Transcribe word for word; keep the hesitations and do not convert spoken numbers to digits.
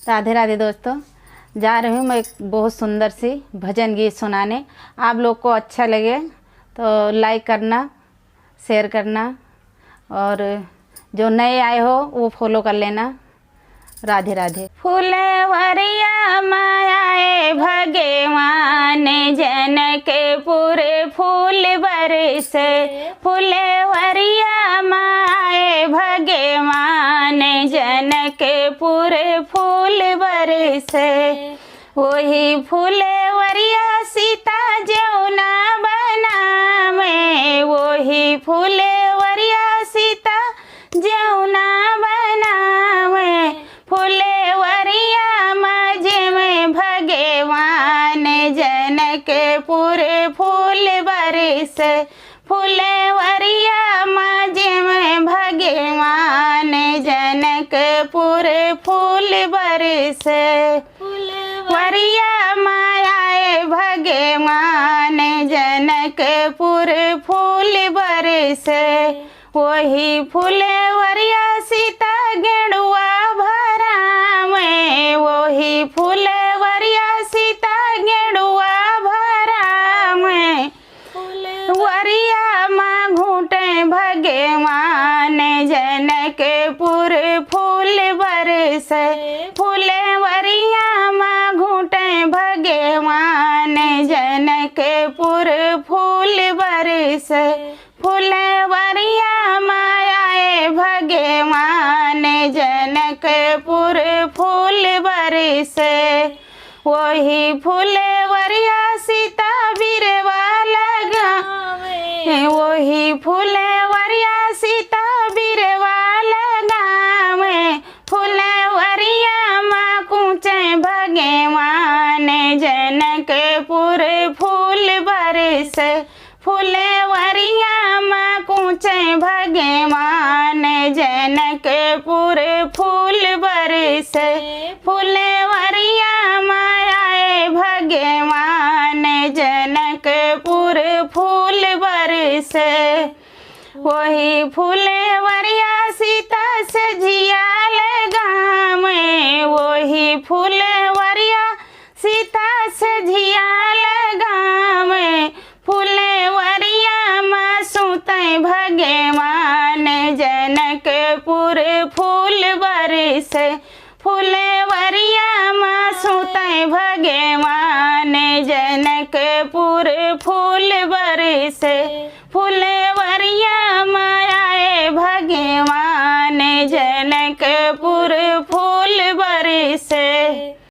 राधे राधे दोस्तों, जा रही हूँ मैं एक बहुत सुंदर सी भजन गीत सुनाने। आप लोग को अच्छा लगे तो like करना, share करना, और जो नए आए हो वो follow कर लेना। राधे राधे। फुलवरिया माए भगवान जनकपुर फूल बरसे, फुलवरिया माए भगवान जनकपुर फूल बरसे। वही फुलवरिया सीता जौना बनावे, वही फुलवरिया सीता जौना बनावे, फुलवरिया मा जेमे भगवान जनकपुर फूल बरसे, फुलवरिया मा जेमे भगवान जनकपुर फूल बरसे। फुलवरिया माए भगवान जनकपुर फूल बरसे, वही फुलवरिया सीता गेंडुआ भरावे, वही फुलवरिया सीता गेंडुआ भरावे। फुलवरिया मा घूटे भगवान जनकपुर फूल बरसे, फुलवरिया मा घूटे भगवान जनकपुर फूल बरसे, फुलवरिया माए भगवान जनकपुर फूल बरसे। वही फुलवरिया सीता बिरवा लगावे, वही फुलवरिया सीता बिरवा लगावे, फुलवरिया मा कूचे भगवान जनकपुर फूल बरसे, फुलवरिया मा कूचे भगवान जनकपुर फूल बरसे, फुलवरिया माए भगवान जनकपुर फूल बरसे। वही फुलवरिया सीता सजिया लगावे, वही फुलवरिया सीता सजिया लगावे, फुलवरिया मा सूते भगवान जनकपुर फूल बरसे, फुलवरिया मा सूते भगवान जनकपुर फूल बरसे, फुलवरिया माए भगवान जनकपुर फूल बरसे।